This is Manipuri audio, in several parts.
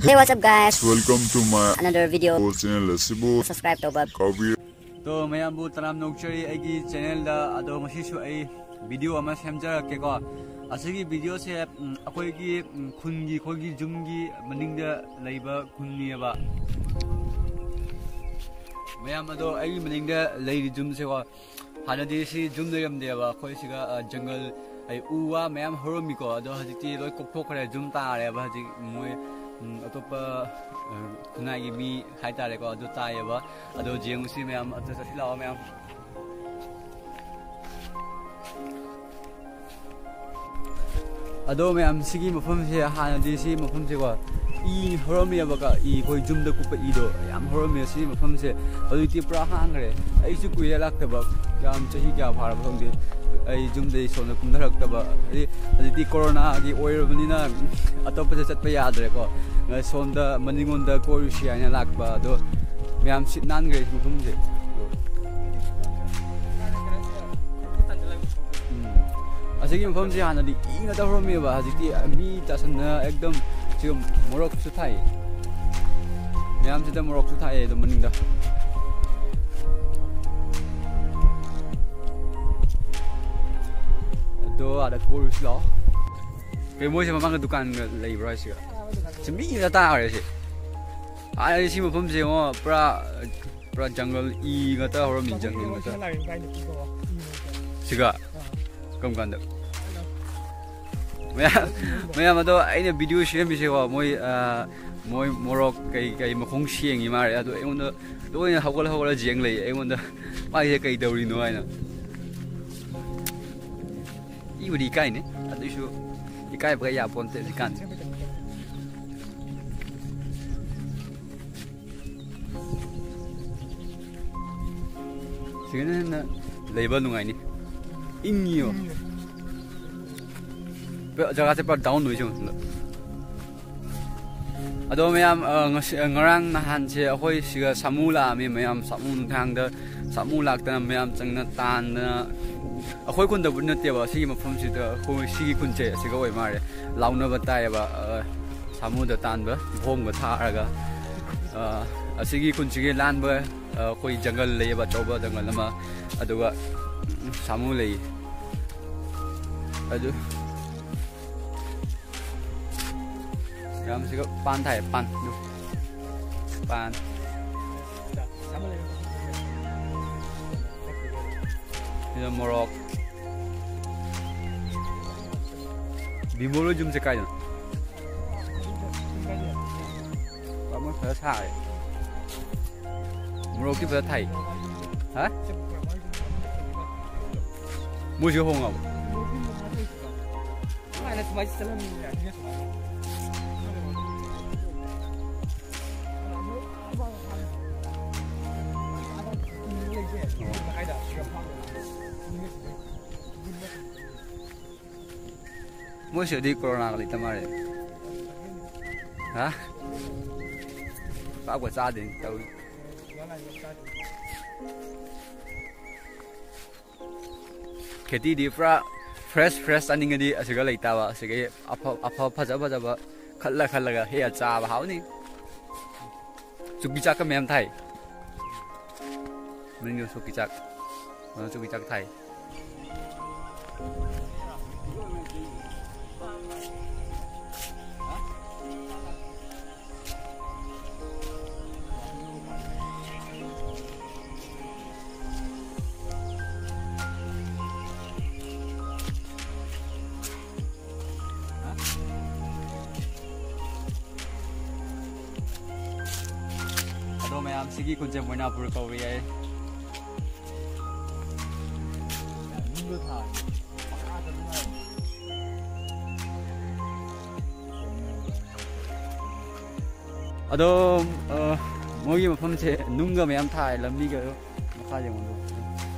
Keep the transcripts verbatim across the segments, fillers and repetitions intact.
Hey, what's up, guys? Welcome to my another video channel ꯑꯁꯤꯕꯨ subscribe ꯇꯧꯕ ꯀꯥꯎꯕꯤꯔ꯫ ꯇꯣ, ꯃꯌꯥꯝꯕꯨ ꯇꯔꯥꯝꯅ ꯑꯣꯛꯆꯔꯤ ꯑꯩꯒꯤ ꯆꯦꯅꯦꯜꯗ꯫ ꯑꯗꯣ ꯉꯁꯤꯁꯨ ꯑꯩ ꯚꯤꯗꯤꯑꯣ ꯑꯃ ꯁꯦꯝꯖꯔꯛꯀꯦꯀꯣ꯫ ꯑꯁꯤꯒꯤ ꯚꯤꯗꯤꯑꯣꯁꯦ, ꯎꯝ, ꯑꯩꯈꯣꯏꯒꯤ, ꯎꯝ, ꯈꯨꯟꯒꯤ, ꯑꯩꯈꯣꯏꯒꯤ ꯌꯨꯝꯒꯤ ꯃꯅꯤꯡꯗ ꯂꯩꯕ ꯈꯨꯟꯅꯤꯑꯕ꯫ ꯃꯌꯥꯝ, ꯑꯗꯣ ꯑꯩꯒꯤ ꯃꯅꯤꯡꯗ ꯂꯩꯔꯤ ꯌꯨꯝꯁꯦꯀꯣ, ꯍꯥꯟꯅꯗꯤ ꯁꯤ ꯌꯨꯝ ꯂꯩꯔꯝꯗꯦꯕ꯫ ꯑꯩꯈꯣꯏ ꯁꯤꯒ, ꯑ, ꯖꯪꯒꯜ, ꯑꯩ, ꯎ ꯋꯥ ꯃꯌꯥꯝ ꯍꯧꯔꯝꯃꯤꯀꯣ꯫ ꯑꯗꯣ ꯍꯧꯖꯤꯛꯇꯤ ꯂꯣꯏ ꯀꯣꯛꯊꯣꯛꯈ꯭ꯔꯦ, ꯌꯨꯝ ꯇꯥꯔꯦꯕ ꯍꯧꯖꯤꯛ꯫ ꯃꯣꯏ, ꯎꯝ, ꯑꯇꯣꯞꯄ, ꯑ, ꯈꯨꯟꯅꯥꯏꯒꯤ ꯃꯤ ꯍꯥꯏꯇꯥꯔꯦꯀꯣ, ꯑꯗꯨ ꯇꯥꯏꯌꯦꯕ꯫ ꯑꯗꯣ ꯌꯦꯡꯉꯨꯁꯤ ꯃꯌꯥꯝ, ꯑꯗꯨ ꯆꯠꯁꯤ ꯂꯥꯛꯑꯣ ꯃꯌꯥꯝ꯫ ꯑꯗꯣ ꯃꯌꯥꯝ, ꯁꯤꯒꯤ ꯃꯐꯝꯁꯦ, ꯍꯥꯟꯅꯗꯤ ꯁꯤ ꯃꯐꯝꯁꯦꯀꯣ, ꯏ ꯍꯧꯔꯝꯃꯦꯕꯀꯣ, ꯏ, ꯑꯩꯈꯣꯏ ꯌꯨꯝꯗ ꯀꯨꯞꯄ ꯏꯗꯣ ꯌꯥꯝ ꯍꯧꯔꯝꯃꯦ ꯁꯤ ꯃꯐꯝꯁꯦ꯫ ꯍꯧꯖꯤꯛꯇꯤ ꯄꯨꯔꯥ ꯍꯥꯡꯈ꯭ꯔꯦ꯫ ꯑꯩꯁꯨ ꯀꯨꯏꯔꯦ ꯂꯥꯛꯇꯕ, ꯌꯥꯝ ꯆꯍꯤ ꯀꯌꯥ ꯐꯥꯔꯕ ꯈꯪꯗꯦ꯫ ꯑꯩ ꯌꯨꯝꯗꯩ ꯁꯣꯝꯗ ꯀꯨꯝꯊꯔꯛꯇꯕ꯫ ꯍꯥꯏꯗꯤ ꯍꯧꯖꯤꯛꯇꯤ ꯀꯣꯔꯣꯅꯥꯒꯤ ꯑꯣꯏꯔꯕꯅꯤꯅ ꯑꯇꯣꯞꯄꯗ ꯆꯠꯄ ꯌꯥꯗ꯭ꯔꯦꯀꯣ꯫ ꯁꯣꯝꯗ ꯃꯅꯤꯡꯂꯣꯝꯗ ꯀꯣꯏꯔꯨꯁꯤ ꯍꯥꯏꯅ ꯂꯥꯛꯄ, ꯑꯗꯣ ꯃꯌꯥꯝ ꯁꯤꯠ ꯅꯥꯟꯈ꯭ꯔꯦ ꯃꯐꯝꯁꯦ꯫ ꯎꯝ꯫ ꯑꯁꯤꯒꯤ ꯃꯐꯝꯁꯦ ꯍꯥꯟꯅꯗꯤ ꯏ ꯉꯥꯛꯇ ꯍꯧꯔꯝꯃꯦꯕ, ꯍꯧꯖꯤꯛꯇꯤ ꯃꯤ ꯇꯥꯁꯟꯅ ꯑꯦꯛꯗꯝ ꯁꯤ ꯃꯣꯔꯣꯛꯁꯨ ꯊꯥꯏ꯫ ꯃꯌꯥꯝꯁꯤꯗ ꯃꯣꯔꯣꯛꯁꯨ ꯊꯥꯏꯌꯦ ꯑꯗꯨꯝ ꯃꯅꯤꯡꯗ꯫ ꯑꯗꯣ ꯑꯥꯗ ꯀꯣꯏꯔꯨꯁꯤ ꯂꯥꯛꯑꯣ꯫ ꯀꯩ ꯃꯣꯏꯁꯦ ꯃꯃꯥꯡꯗ ꯗꯨꯀꯥꯟꯒ ꯂꯩꯕ꯭ꯔꯣ ꯍꯥꯏꯁꯤꯒ? ꯁꯤ ꯃꯤ ꯉꯥꯛꯇ ꯇꯥꯈ꯭ꯔꯦ ꯁꯤ꯫ ꯑꯥ, ꯁꯤ ꯃꯐꯝꯁꯦ ꯌꯦꯡꯉꯣ, ꯄꯨꯔꯥ, ꯄꯨꯔꯥ ꯖꯪꯒꯜ, ꯏ ꯉꯥꯛꯇ ꯍꯧꯔꯝꯃꯤ, ꯖꯪꯒꯜ ꯉꯥꯛꯇ꯫ ꯁꯤꯒ? ꯀꯔꯝ ꯀꯥꯟꯗ? ꯃꯌꯥꯝ, ꯃꯌꯥꯝ, ꯑꯗꯣ ꯑꯩꯅ ꯚꯤꯗꯤꯑꯣ ꯁꯦꯝꯃꯤꯁꯦꯀꯣ, ꯃꯣꯏ, ꯑ, ꯃꯣꯏ ꯃꯣꯔꯣꯛ ꯀꯩ, ꯀꯩ ꯃꯈꯣꯡ ꯁꯦꯡꯉꯤ ꯃꯥꯜꯂꯦ꯫ ꯑꯗꯣ ꯑꯩꯉꯣꯟꯗ ꯂꯣꯏꯅ ꯍꯧꯒꯠ ꯍꯧꯒꯠꯂ ꯌꯦꯡ ꯂꯩ ꯑꯩꯉꯣꯟꯗ, "ꯃꯥꯒꯤꯁꯦ ꯀꯩ ꯇꯧꯔꯤꯅꯣ?" ꯍꯥꯏꯅ꯫ ꯏꯕꯨꯗꯤ ꯏꯀꯥꯏꯅꯤ, ꯑꯗꯨꯏꯁꯨ ꯏꯀꯥꯏꯕꯒ ꯌꯥꯄꯣꯟꯇꯦ ꯍꯧꯖꯤꯛꯀꯥꯟꯁꯦ꯫ ꯁꯤꯒꯅ ꯍꯦꯟꯅ ꯂꯩꯕ ꯅꯨꯡꯉꯥꯏꯅꯤ꯫ ꯏꯪꯉꯤꯌꯣ꯫ ꯄꯨꯔꯥ ꯖꯒꯥꯁꯦ ꯄꯨꯔꯥ down ꯑꯣꯏ ꯆꯪꯉꯛꯄꯗ꯫ ꯑꯗꯣ ꯃꯌꯥꯝ, ꯑ, ꯉꯁꯤ, ꯑ, ꯉꯔꯥꯡ ꯅꯍꯥꯟꯁꯦ ꯑꯩꯈꯣꯏ ꯁꯤꯒ ꯁꯥꯃꯨ ꯂꯥꯛꯑꯝꯃꯤ ꯃꯌꯥꯝ꯫ ꯁꯥꯃꯨ ꯅꯨꯡꯊꯥꯡꯗ ꯁꯥꯃꯨ ꯂꯥꯛꯇꯅ ꯃꯌꯥꯝ ꯆꯪꯅ ꯇꯥꯟꯗꯅ꯫ ꯑꯩꯈꯣꯏ ꯈꯨꯟꯗꯕꯨꯗꯤ ꯅꯠꯇꯦꯕ, ꯁꯤꯒꯤ ꯃꯐꯝꯁꯤꯗ ꯑꯩꯈꯣꯏ ꯁꯤꯒꯤ ꯈꯨꯟꯁꯦ ꯑꯁꯤꯒ ꯑꯣꯏ ꯃꯥꯜꯂꯦ꯫ ꯂꯥꯎꯅꯕ ꯇꯥꯏꯌꯦꯕ, ꯑ, ꯁꯥꯃꯨꯗ ꯇꯥꯟꯕ ꯕꯣꯝꯒ ꯊꯥꯔꯒ, ꯑ, ꯑꯁꯤꯒꯤ ꯈꯨꯟꯁꯤꯒꯤ ꯂꯥꯟꯕ, ꯑ, ꯑꯩꯈꯣꯏ ꯖꯪꯒꯜ ꯂꯩꯌꯦꯕ, ꯑꯆꯧꯕ ꯖꯪꯒꯜ ꯑꯃ, ꯑꯗꯨꯒ, ꯎꯝ, ꯁꯥꯃꯨ ꯂꯩ꯫ ꯑꯗꯨ ꯌꯥꯝꯁꯤꯒ ꯄꯥꯟ ꯊꯥꯏ, ꯄꯥꯟ꯫ ꯄꯥꯟ꯫ ꯁꯤꯗ ꯃꯣꯔꯣꯛ꯫ ꯕꯤꯃꯣꯜ ꯍꯣꯏ ꯌꯨꯝꯁꯦ ꯀꯥꯏꯗꯅꯣ? ꯃꯣꯏ ꯐꯖ ꯁꯥꯔꯦ꯫ ꯃꯣꯔꯣꯛꯇꯤ ꯐꯖ ꯊꯥꯏ꯫ ꯍꯥ? ꯃꯣꯏꯁꯨ ꯍꯣꯡꯉꯕ? ꯃꯣꯏꯁꯤꯗꯤ ꯀꯣꯔꯣꯅꯥꯒ ꯂꯩꯇ ꯃꯥꯜꯂꯦ꯫ ꯍꯥ? ꯄꯥꯛꯄ ꯆꯥꯗꯦ ꯇꯧꯔꯤ꯫ ꯈꯦꯇꯤꯗꯤ ꯄꯨꯔꯥ fresh fresh ꯆꯥꯅꯤꯡꯉꯗꯤ ꯑꯁꯤꯒ ꯂꯩꯇꯥꯕ꯫ ꯑꯁꯤꯒꯤ ꯑꯐ-, ꯑꯐ-, ꯐꯖ ꯐꯖꯕ ꯈꯜꯂ ꯈꯜꯂꯒ ꯍꯦꯛꯑ ꯆꯥꯕ ꯍꯥꯎꯅꯤ꯫ ꯆꯨꯀꯤ ꯆꯥꯛꯀ ꯃꯌꯥꯝ ꯊꯥꯏ꯫ ꯃꯅꯤꯡꯗ ꯆꯨꯀꯤ ꯆꯥꯛ꯫ ꯑ, ꯆꯨꯀꯤ ꯆꯥꯛ ꯊꯥꯏ꯫ ꯑꯗꯣ ꯃꯌꯥꯝ, ꯁꯤꯒꯤ ꯈꯨꯟꯁꯦ ꯃꯣꯏꯅꯥꯄꯨꯔ ꯀꯧꯕ ꯌꯥꯏ꯫ ꯑꯗꯣ, ꯑ, ꯃꯣꯏꯒꯤ ꯃꯐꯝꯁꯦ ꯅꯨꯡꯒ ꯃꯌꯥꯝ ꯊꯥꯏ, ꯂꯝꯕꯤꯒ꯫ ꯃꯈꯥ ꯌꯦꯡꯉꯨ꯫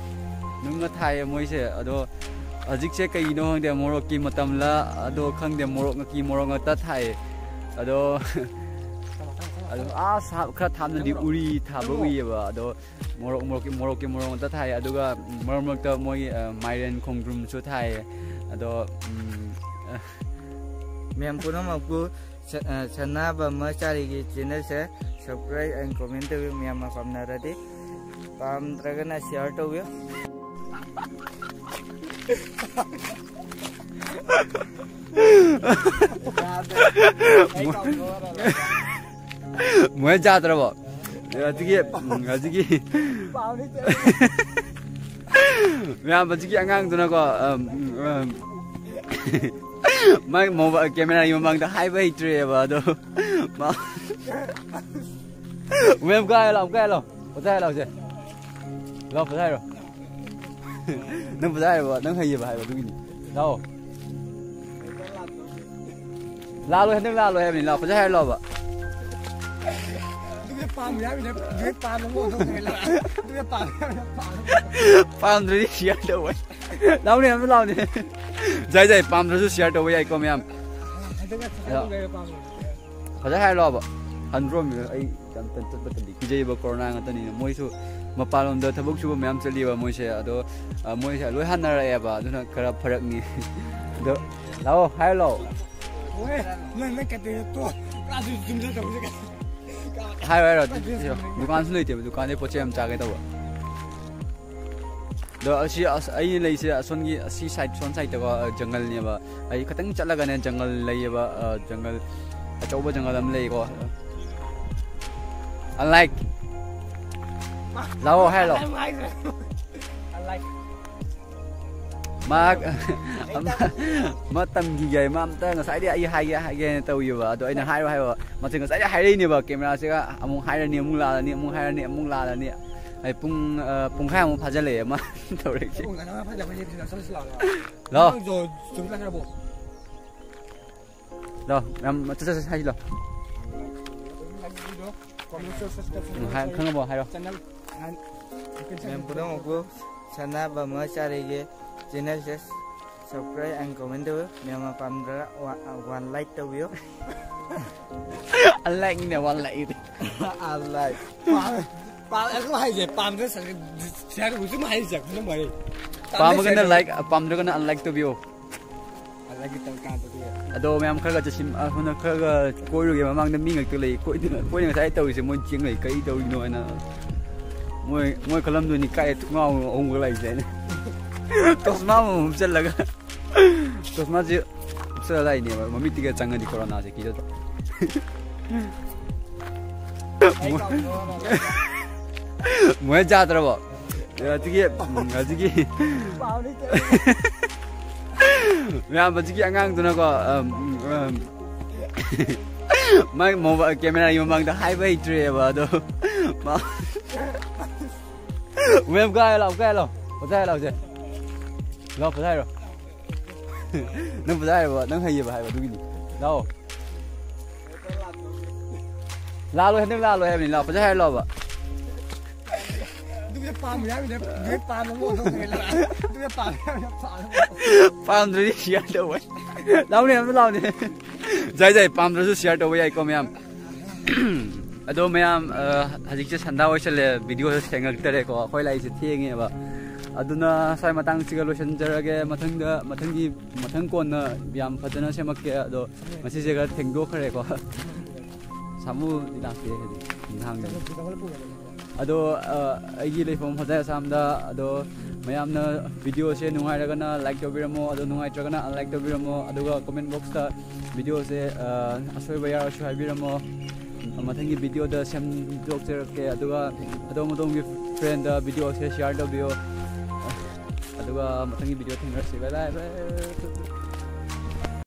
ꯅꯨꯡꯒ ꯊꯥꯏꯌꯦ ꯃꯣꯏꯁꯦ꯫ ꯑꯗꯣ ꯍꯧꯖꯤꯛꯁꯦ ꯀꯩꯒꯤꯅꯣ ꯈꯪꯗꯦ, ꯃꯣꯔꯣꯛꯀꯤ ꯃꯇꯝꯂ ꯑꯗꯣ ꯈꯪꯗꯦ, ꯃꯣꯔꯣꯛ ꯉꯥꯀꯤ ꯃꯣꯔꯣꯛ ꯉꯥꯛꯇ ꯊꯥꯏꯌꯦ꯫ ꯑꯗꯣ, ꯑꯗꯣ ꯑꯥ ꯁꯥ-, ꯈꯔ ꯊꯥꯞꯅꯗꯤ ꯎꯔꯤ ꯊꯥꯕ ꯎꯏꯌꯦꯕ꯫ ꯑꯗꯣ ꯃꯣꯔꯣꯛ, ꯃꯣꯔꯣꯛꯀꯤ, ꯃꯣꯔꯣꯛꯀꯤ ꯃꯣꯔꯣꯛ ꯉꯥꯛꯇ ꯊꯥꯏ꯫ ꯑꯗꯨꯒ ꯃꯔꯛ ꯃꯔꯛꯇ ꯃꯣꯏ, ꯑ, ꯃꯥꯏꯔꯦꯟ ꯈꯣꯡꯗ꯭ꯔꯨꯝꯁꯨ ꯊꯥꯏꯌꯦ꯫ ꯑꯗꯣ, ꯎꯝ, ꯑ, ꯃꯌꯥꯝ ꯄꯨꯝꯅꯃꯛꯄꯨ ꯁ-, ꯑ, ꯁꯅꯥꯕ ꯑꯃ ꯆꯥꯔꯤꯒꯤ ꯆꯦꯅꯦꯜꯁꯦ subscribe and comment ꯇꯧꯕꯤꯌꯨ, ꯃꯌꯥꯝꯅ ꯄꯥꯝꯅꯔꯗꯤ꯫ ꯄꯥꯝꯗ꯭ꯔꯒꯅ share ꯇꯧꯕꯤꯌꯨ꯫ ꯃꯣꯏ ꯆꯥꯗ꯭ꯔꯕꯣ? ꯑꯗꯨꯒꯤ, ꯑꯗꯨꯒꯤ ꯃꯌꯥꯝ, ꯍꯧꯖꯤꯛꯀꯤ ꯑꯉꯥꯡꯗꯨꯅꯀꯣ, ꯎꯝ, ꯎꯝ, ꯃꯥꯒꯤ ꯃꯣꯕꯥꯏꯜ ꯀꯦꯃꯦꯔꯥꯒꯤ ꯃꯃꯥꯡꯗ ꯍꯥꯏꯕ ꯍꯩꯇ꯭ꯔꯦꯕ, ꯑꯗꯣ ꯃꯥ-, ꯃꯦꯝ, ꯀꯥꯏ ꯂꯥꯛꯑꯣ, ꯀꯥꯏ ꯂꯥꯛꯑꯣ, ꯄꯣꯊꯥꯏ ꯂꯥꯛꯑꯣꯁꯦ, ꯂꯥꯛꯑꯣ, ꯄꯣꯊꯥꯏꯔꯣ꯫ ꯅꯪ ꯄꯣꯊꯥꯏꯔꯕ? ꯅꯪ ꯍꯩꯌꯦꯕ ꯍꯥꯏꯕ, ꯑꯗꯨꯒꯤꯅꯤ꯫ ꯂꯥꯛꯑꯣ꯫ ꯂꯥꯜꯂꯣꯏ, ꯍꯟꯗꯛ ꯂꯥꯜꯂꯣꯏ ꯍꯥꯏꯕꯅꯤ꯫ ꯂꯥꯛꯑꯣ, ꯐꯖꯅ ꯍꯥꯏꯔ ꯂꯥꯛꯑꯣꯕ꯫ ꯑꯗꯨꯒꯤ ꯄꯥꯝꯃꯤ ꯍꯥꯏꯕꯅꯦ, ꯑꯗꯨꯒꯤ ꯄꯥꯝꯃꯤ ꯍꯥꯏꯕꯅꯦ, ꯄꯥꯝꯃꯤ꯫ ꯄꯥꯝꯗ꯭ꯔꯗꯤ share ꯇꯧꯕ꯫ ꯂꯥꯎꯅꯦ, ꯑꯝꯇ ꯂꯥꯎꯅꯦ꯫ ꯖꯥꯏ ꯖꯥꯏ, ꯄꯥꯝꯗ꯭ꯔꯁꯨ share ꯇꯧꯕ ꯌꯥꯏꯀꯣ, ꯃꯌꯥꯝ꯫ ꯍꯟꯗꯛ ꯑꯗꯣ ꯄꯥꯝꯃꯤ꯫ ꯐꯖꯅ ꯍꯥꯏꯔ ꯂꯥꯛꯑꯣꯕ꯫ ꯍꯟꯗ꯭ꯔꯣꯝ ꯑꯩ ꯌꯥꯝ ꯇꯟ-, ꯆꯠꯄ ꯇꯜꯂꯤ꯫ ꯀꯤꯖꯩꯕ, ꯀꯣꯔꯣꯅꯥ ꯉꯥꯛꯇꯅꯤꯅ꯫ ꯃꯣꯏꯁꯨ ꯃꯄꯥꯟꯂꯣꯝꯗ ꯊꯕꯛ ꯁꯨꯕ ꯃꯌꯥꯝ ꯆꯠꯂꯤꯕ ꯃꯣꯏꯁꯦ꯫ ꯑꯗꯣ, ꯑ, ꯃꯣꯏꯁꯦ ꯂꯣꯏ ꯍꯟꯅꯔꯛꯑꯦꯕ, ꯑꯗꯨꯅ ꯈꯔ ꯐꯔꯛꯅꯤ꯫ ꯑꯗꯣ ꯂꯥꯛꯑꯣ, ꯍꯥꯏꯔꯣ ꯂꯥꯛꯑꯣ꯫ ꯍꯣꯏ, ꯅꯪ, ꯅꯪ ꯀꯩꯗꯧꯔꯤꯅꯣ? ꯇꯣ, ꯄꯨꯔꯥ ꯁꯨꯝ ꯆꯨꯝꯅ ꯇꯧꯕꯁꯦ꯫ ꯍꯥꯏꯔꯣ, ꯍꯥꯏꯔꯣ꯫ ꯑꯗꯨ ꯗꯨꯀꯥꯟꯁꯨ ꯂꯩꯇꯦꯕ, ꯗꯨꯀꯥꯟꯗꯩ ꯄꯣꯠ ꯆꯩ ꯌꯥꯝ ꯆꯥꯒꯦ ꯇꯧꯕ꯫ ꯑꯗꯣ ꯑꯁꯤ, ꯑꯁ, ꯑꯩꯅ ꯂꯩꯁꯦ ꯑꯁꯣꯟꯒꯤ, ꯑꯁꯤ side, ꯁꯣꯝ sideꯇꯀꯣ, ꯑ, ꯖꯪꯒꯜꯅꯦꯕ꯫ ꯑꯩ ꯈꯤꯇꯪ ꯆꯠꯂꯒꯅꯦ ꯖꯪꯒꯜ ꯂꯩꯌꯦꯕ, ꯑ, ꯖꯪꯒꯜ ꯑꯆꯧꯕ ꯖꯪꯒꯜ ꯑꯃ ꯂꯩꯀꯣ꯫ Unlike꯫ ꯂꯥꯛꯑꯣ ꯍꯥꯏꯔꯣ꯫ ꯃꯥ, ꯃꯥ ꯇꯝꯈꯤꯒꯦ꯫ ꯃꯥ ꯑꯝꯇ ꯉꯁꯥꯏꯗꯤ ꯑꯩ ꯍꯥꯏꯒꯦ ꯍꯥꯏꯒꯦꯅ ꯇꯧꯋꯦꯕ꯫ ꯑꯗꯣ ꯑꯩꯅ ꯍꯥꯏꯔꯣ ꯍꯥꯏꯕ꯫ ꯃꯥꯁꯦ ꯉꯁꯥꯏꯗꯤ ꯍꯥꯏꯔꯛꯏꯅꯦꯕ, ꯀꯦꯃꯦꯔꯥꯁꯦꯒ ꯑꯃꯨꯛ ꯍꯥꯏꯔꯅꯤ, ꯑꯃꯨꯛ ꯂꯥꯜꯂꯅꯤ, ꯑꯃꯨꯛ ꯍꯥꯏꯔꯅꯤ, ꯑꯃꯨꯛ ꯂꯥꯜꯂꯅꯤ꯫ ꯑꯩ ꯄꯨꯡ, ꯑ, ꯄꯨꯡꯈꯥꯏꯃꯨꯛ ꯐꯥꯖꯤꯜꯂꯛꯑꯦ ꯃꯥ ꯇꯧꯔꯛꯏꯁꯦ꯫ ꯂꯥꯛꯑꯣ꯫ ꯂꯥꯛꯑꯣ, ꯌꯥꯝ, ꯆꯠ, ꯆꯠ, ꯆꯠ, ꯆꯠ, ꯍꯥꯏꯁꯤ ꯂꯥꯛꯑꯣ꯫ ꯎꯝ, ꯍꯥꯏ-, ꯈꯪꯉꯕꯣ? ꯍꯥꯏꯔꯣ꯫ ꯃꯌꯥꯝ ꯄꯨꯝꯅꯃꯛꯄꯨ ꯁꯅꯥꯕ ꯑꯃ ꯆꯥꯔꯤꯒꯤ ꯆꯦꯅꯦꯜꯁꯦ subscribe and comment ꯇꯧꯕꯤꯌꯨ꯫ ꯃꯌꯥꯝꯅ ꯄꯥꯝꯗ꯭ꯔꯒ ꯋꯥ-, one like ꯇꯧꯕꯤꯌꯨ꯫ Unlikeꯅꯤꯅꯦ, one like꯫ Unlike꯫ ꯄꯥꯝ-, ꯄꯥꯝ-, ꯑꯗꯨꯝ ꯍꯥꯏꯁꯦ, ꯄꯥꯝꯗ꯭ꯔꯒ share ꯇꯧꯕꯤꯌꯨ꯫ ꯄꯥꯝꯗ꯭ꯔꯒ ꯄꯥꯝꯃꯒꯅ share ꯇꯧꯕꯤꯌꯨ꯫ Like, ꯄꯥꯝꯗ꯭ꯔꯒꯅ unlike ꯇꯧꯕꯤꯌꯨ꯫ ꯑꯗꯣ ꯃꯌꯥꯝ ꯈꯔꯒ ꯆꯠꯁꯤꯟ, ꯑ, ꯍꯣꯏꯅ ꯈꯔꯒ ꯀꯣꯏꯔꯨꯒꯦ꯫ ꯃꯃꯥꯡꯗ ꯃꯤ ꯉꯛꯇ ꯂꯩ꯫ ꯀꯣꯏꯗꯅ, ꯀꯣꯏꯅ ꯉꯁꯥꯏ ꯇꯧꯔꯤꯁꯦ ꯃꯣꯏ ꯆꯦꯡ ꯂꯩ ꯀꯩ ꯇꯧꯔꯤꯅꯣ ꯍꯥꯏꯅ꯫ ꯃꯣꯏ, ꯃꯣꯏ ꯈꯜꯂꯝꯗꯣꯏꯅꯤ ꯀꯥꯏ ꯊꯣꯡꯅꯥꯎ ꯑꯍꯨꯝꯒ ꯂꯥꯛꯏꯁꯦ ꯍꯥꯏꯅ꯫ ꯇꯣꯁꯃꯥ ꯑꯃꯃꯝ ꯆꯜꯂꯒ꯫ ꯇꯣꯁꯃꯥꯁꯦ ꯎꯞꯁꯜꯂ ꯂꯥꯛꯏꯅꯦꯕ꯫ ꯃꯃꯤꯠꯇꯤꯒ ꯆꯪꯉꯗꯤ ꯀꯣꯔꯣꯅꯥꯁꯦ ꯀꯤꯖꯗ꯭ꯔꯣ? ꯃꯣꯏ ꯆꯥꯗ꯭ꯔꯕꯣ? ꯑꯗꯨꯒꯤ, ꯎꯝ, ꯑꯗꯨꯒꯤ ꯃꯌꯥꯝ ꯑꯗꯨꯒꯤ ꯑꯉꯥꯡꯗꯨꯅꯀꯣ, ꯎꯝ, ꯎꯝ, ꯃꯥꯒꯤ ꯃꯣꯕꯥꯏꯜ ꯀꯦꯃꯦꯔꯥꯒꯤ ꯃꯃꯥꯡꯗ ꯍꯥꯏꯕ ꯍꯩꯇ꯭ꯔꯦꯕ ꯑꯗꯣ꯫ ꯃꯥ-, ꯃꯦꯝ ꯀꯥꯏ ꯂꯥꯛꯑꯣ, ꯀꯥꯏ ꯂꯥꯛꯑꯣ, ꯄꯣꯊꯥꯏ ꯂꯥꯛꯑꯣꯁꯦ꯫ ꯂꯥꯛꯑꯣ, ꯄꯣꯊꯥꯏꯔꯣ꯫ ꯅꯪ ꯄꯣꯊꯥꯏꯔꯕ? ꯅꯪ ꯍꯩꯌꯦꯕ ꯍꯥꯏꯕ ꯑꯗꯨꯒꯤꯅꯤ꯫ ꯂꯥꯛꯑꯣ꯫ ꯂꯥꯛꯂꯣꯏ, ꯍꯟꯗꯛ ꯂꯥꯛꯂꯣꯏ ꯍꯥꯏꯕꯅꯤ꯫ ꯂꯥꯛꯑꯣ, ꯄꯣꯊꯥꯏ ꯍꯥꯏꯔ ꯂꯥꯛꯑꯣꯕ꯫ ꯑꯗꯨꯒ ꯄꯥꯝꯃꯤ ꯍꯥꯏꯕꯅꯦ, ꯑꯗꯨꯒ ꯄꯥꯝꯃꯤ ꯍꯥꯏꯕꯅꯦ, ꯄꯥꯝꯃꯤ꯫ ꯄꯥꯝꯗ꯭ꯔꯗꯤ ꯁꯤꯌꯥꯔ ꯇꯧꯕ꯫ ꯂꯥꯎꯅꯦ, ꯑꯝꯇ ꯂꯥꯎꯅꯦ꯫ ꯖꯥꯏ ꯖꯥꯏ, ꯄꯥꯝꯗ꯭ꯔꯁꯨ ꯁꯤꯌꯥꯔ ꯇꯧꯕ ꯌꯥꯏꯀꯣ ꯃꯌꯥꯝ꯫ ꯑꯗꯣ ꯃꯌꯥꯝ, ꯑ, ꯍꯧꯖꯤꯛꯁꯦ ꯁꯟꯗꯥ ꯑꯣꯏꯁꯜꯂꯦ, ꯚꯤꯗꯤꯑꯣꯁꯨ ꯊꯦꯡꯉꯛꯇꯔꯦꯀꯣ꯫ ꯑꯩꯈꯣꯏ ꯂꯥꯛꯏꯁꯦ ꯊꯦꯡꯉꯦꯕ꯫ ꯑꯗꯨꯅ ꯁ꯭ꯋꯥꯏ ꯃꯇꯥꯡꯁꯤꯒ ꯂꯣꯏꯁꯤꯟꯖꯔꯒꯦ꯫ ꯃꯊꯪꯗ, ꯃꯊꯪꯒꯤ, ꯃꯊꯪ ꯀꯣꯟꯅ ꯌꯥꯝ ꯐꯖꯅ ꯁꯦꯝꯃꯛꯀꯦ꯫ ꯑꯗꯣ ꯉꯁꯤꯁꯦ ꯈꯔ ꯊꯦꯡꯗꯣꯛꯈ꯭ꯔꯦꯀꯣ꯫ ꯁꯥꯃꯨꯗꯤ ꯂꯥꯛꯇꯦ ꯍꯧꯖꯤꯛ ꯌꯦꯟꯁꯥꯡꯗ꯫ ꯑꯗꯣ, ꯑ, ꯑꯩꯒꯤ ꯂꯩꯐꯝ ꯍꯣꯖꯥꯏ ꯑꯁꯥꯝꯗ꯫ ꯑꯗꯣ ꯃꯌꯥꯝꯅ ꯚꯤꯗꯤꯑꯣꯁꯦ ꯅꯨꯡꯉꯥꯏꯔꯒꯅ ꯂꯥꯏꯛ ꯇꯧꯕꯤꯔꯝꯃꯣ, ꯑꯗꯣ ꯅꯨꯡꯉꯥꯏꯇ꯭ꯔꯒꯅ ꯑꯟꯂꯥꯏꯛ ꯇꯧꯕꯤꯔꯝꯃꯣ, ꯑꯗꯨꯒ ꯀꯣꯃꯦꯟ ꯕꯣꯛꯁꯇ ꯚꯤꯗꯤꯑꯣꯁꯦ, ꯑ, ꯑꯁꯣꯏꯕ ꯌꯥꯎꯔꯁꯨ ꯍꯥꯏꯕꯤꯔꯝꯃꯣ꯫ ꯃꯊꯪꯒꯤ ꯚꯤꯗꯤꯑꯣꯗ ꯁꯦꯝꯗꯣꯛꯆꯔꯛꯀꯦ꯫ ꯑꯗꯨꯒ ꯑꯗꯣꯝ ꯑꯗꯣꯝꯒꯤ ꯐ꯭ꯔꯦꯟꯗ ꯚꯤꯗꯤꯑꯣꯁꯦ ꯁꯤꯌꯥꯔ ꯇꯧꯕꯤꯌꯣ꯫ ꯑꯗꯨꯒ ꯃꯊꯪꯒꯤ ꯚꯤꯗꯤꯑꯣ ꯊꯦꯡꯅꯔꯁꯤ꯫ ꯕꯥꯏ ꯕꯥꯏ, ꯕꯥꯏ꯫